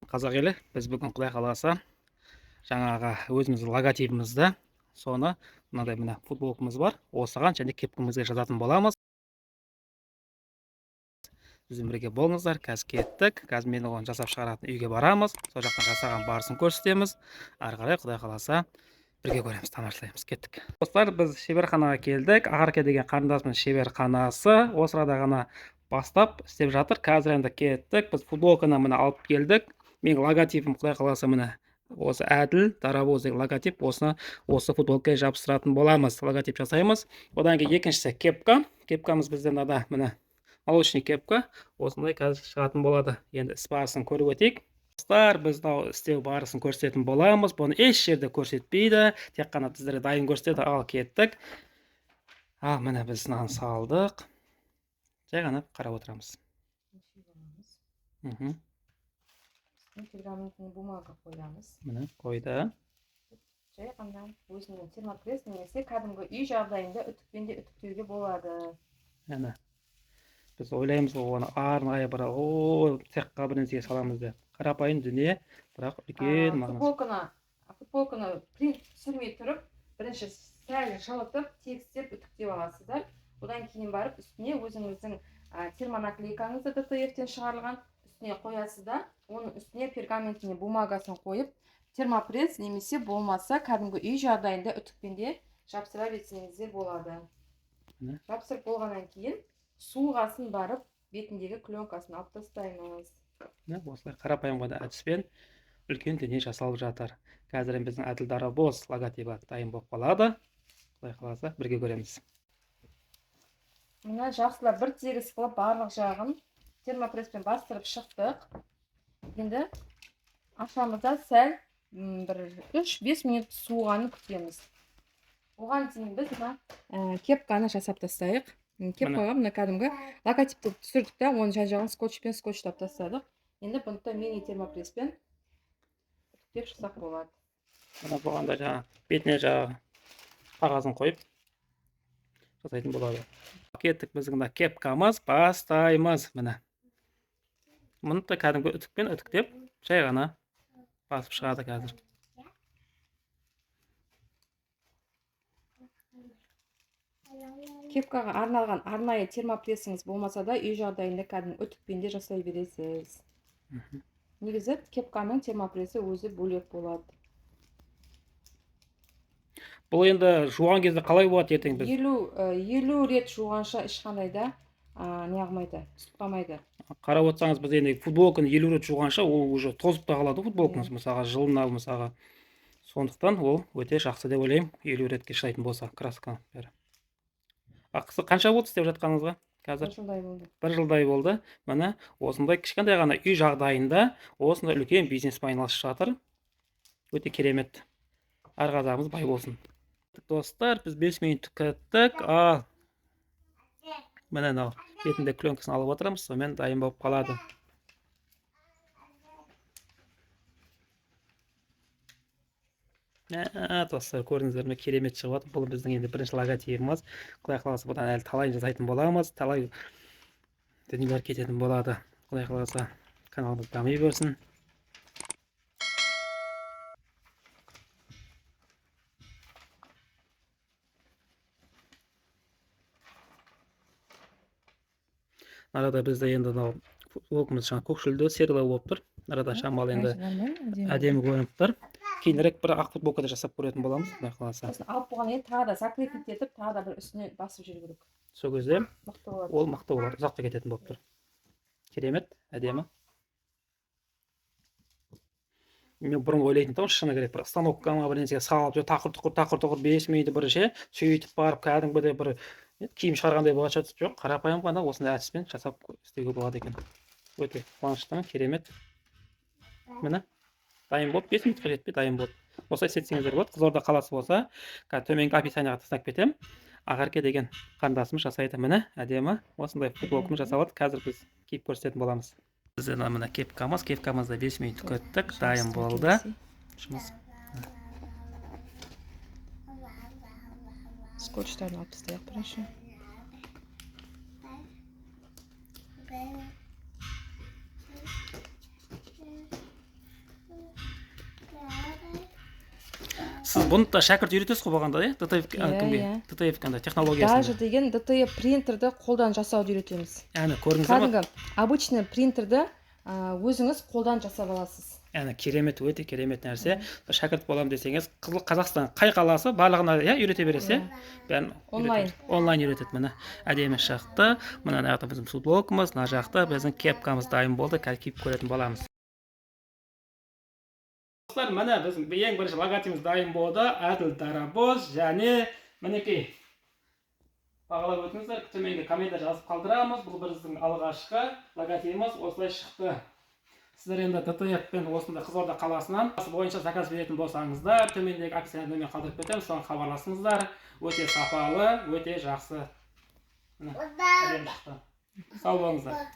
Қазақ елі, біз бүгін, құдай қаласа, жаңағы өзіміздің логотипімізді, соны мынадай, міне, футболкамыз бар, осыған және кепкамызға жазатын боламыз. Бізбен бірге болыңыздар. Қазір кеттік. Қазір мен оған жасап шығаратын үйге барамыз, сол жақтан жасаған барысын көрсетеміз. Ары қарай, құдай қаласа, бірге көреміз, тамашалаймыз. Кеттік, достар. Біз шеберханаға келдік. Ақерке деген қарындасымның шеберханасы. Осы арада ғана бастап істеп жатыр. Қазір енді кеттік. Біз футболканы, міне, алып келдік. Менің логотипім, құдай қаласа, міне, осы Әділ Дарабоз деген логотип. Осыны осы футболкаға жабыстыратын боламыз, логотип жасаймыз. Одан кейін екіншісі кепка. Кепкамыз бізде мынада, міне, молочный кепка, осындай қазір шығатын болады. Енді іс барысын көріп өтейік, достар. Біз мынау істеу барысын көрсететін боламыз. Бұны еш жерде көрсетпейді, тек қана сіздерге дайын көрсетеді. Ал кеттік. Ал міне, біз мынаны салдық, жай ғана қарап отырамыз. Үстіне пергаментный бумага қоямыз. Міне, қойды. Жай ғана өзінің термопресс немесе кәдімгі үй жағдайында үтікпен де үтіктеуге болады. Міне, біз ойлаймыз ғой, оны арнайы бір о цехқа бір нәрсеге саламыз деп. Қарапайым дүние, бірақ үлкен мағынасы. Футболканы принт түсірмей тұрып, бірінші сәл жылытып, тегістеп, үтіктеп аласыздар. Одан кейін барып үстіне өзіңіздің термонаклейкаңызды, ДТФ-тен шығарылған, үстіне қоясыз да, оның үстіне пергаментный бумагасын қойып, термопресс немесе болмаса кәдімгі үй жағдайында үтікпен де жапсыра берсеңіздер болады. Міне. Жапсырып болғаннан кейін суығасын барып бетіндегі пленкасын алып тастаймыз. Міне, осылай қарапайым ғана әдіспен үлкен дүние жасалып жатыр. Қазір енді біздің Әділ Дарабоз логотипі дайын болып қалады, құдай қаласа, бірге көреміз. Мына жақсылап бір тегіс қылып, барлық жағын термопресспен бастырып шықтық. Енді ашамыз да, сәл бір 3-5 минут суығанын күтеміз. Оған дейін біз мына кепканы жасап тастайық. Кепкаға мына кәдімгі логотипті түсірдік та, оның жан жағын скотчпен скотчтап тастадық. Енді бұны да мини термопресспен үтіктеп шықсақ болады. Мына болғанда жаңағы бетіне жаңағы қағазын қойып жасайтын болады. Кеттік, біздің мына кепкамыз, бастаймыз. Міне, мұны да кәдімгі үтікпен үтіктеп, жай ғана басып шығады қазір. Кепкаға арналған арнайы термопрессіңіз болмаса да, үй жағдайында кәдімгі үтікпен де жасай бересіз. Негізі кепканың термопрессі өзі бөлек болады. Бұл енді жуған кезде қалай болады ертең біз? 50 рет жуғанша ешқандай да не қылмайды, түсіп қалмайды. Қарап отырсаңыз, біз енді футболканы 50 рет жуғанша ол уже тозып та қалады ғой футболкамыз, мысалға, жылына, мысалға. Сондықтан ол өте жақсы деп ойлаймын, 50 ретке шыдайтын болса краска бәрі. Ақысы қанша болды істеп жатқаныңызға қазір? Бір жылдай болды. Бір жылдай болды. Міне, осындай кішкентай ғана үй жағдайында осындай үлкен бизнеспен айналысып жатыр. Өте керемет. Әр қазағымыз бай болсын. Достар, біз 5 минут күттік. Ал міне, мынау бетінде пленкасын алып отырамыз, сонымен дайын болып қалады. Мә, достар, көрдіңіздер ме, керемет шығып жатыр. Бұл біздің енді бірінші логотипіміз. Құдай қаласа, бұдан әлі талай жасайтын боламыз, талай дүниелер кететін болады. Құдай қаласа, каналымыз дами берсін. Арада бізде енді мынау футболкамыз жаңа көкшілді, серылау болып тұр. Арада шамалы енді Нормально, әдемі. Әдемі көрініп тұр. Кейінірек бір ақ футболка да жасап көретін боламыз, құдай қаласа. Сосын алып болғаннан кейін тағы да закрепить етіп, тағы да бір үстіне басып жіберу керек. Сол кезде мықты болады. Ол мықты болады, ұзаққа кететін болып тұр. Керемет, әдемі. Мен бұрын ойлайтын тұғым, шыны керек, бір станокқа ма, бір нәрсеге салып, тақыр тұқыр, тақыр тұқыр 5 минут бір ше, сөйтіп барып кәдімгідей бір киім шығарғандай болады шығар. Жоқ, қарапайым ғана осындай әдіспен жасап істеуге болады екен. Өте қуаныштымын, керемет. Міне, дайын болды, 5 минутқа жетпей дайын болды. Осылай істетсеңіздер болады. Қызылорда қаласы болса, қазір төменгі описанияға тастап кетемін. Ақерке деген қарындасымыз жасайды. Міне, әдемі осындай футболкамыз жасалады. Қазір біз киіп көрсететін боламыз. Бізде мына кепкамыз. Кепкамызды 5 минут күттік, дайын болды. Жұмыс. Скотчтарын алып тастайық бірінші. Сіз бұны да шәкірт үйретесіз ғой болғанда, иә, ДТФ? Иә, Кімге? иә. ДТФ қандай технологиясын? Даже деген ДТФ принтерді қолдан жасауды үйретеміз. Әне, көрдіңіздер ма? Кәдімгі обычный принтерді өзіңіз қолдан жасап аласыз. Әне, керемет, өте керемет нәрсе. Шәкірт боламын десеңіз, Қызыл Қазақстан қай қаласы, барлығына, иә, үйрете бересіз, иә, бәрін? Онлайн. Үйретеді. Онлайн үйретеді. Міне, әдемі шықты. Мына жақта біздің футболкамыз, мына жақта біздің кепкамыз дайын болды. Қазір киіп көретін боламыз. Достар, міне, біздің ең бірінші логотипіміз дайын болды: Әділ Дарабоз. Және мінекей, бағалап өтіңіздер, төменге комментарий жазып қалдырамыз. Бұл біздің алғашқы логотипіміз осылай шықты. Сіздер енді ДТФ пен осында Қызылорда қаласынан бойынша заказ беретін болсаңыздар, төмендегі описание нөмір қалдырып кетемін, соған хабарласыңыздар. Өте сапалы, өте жақсы, міне, әдемі шықты. Сау болыңыздар.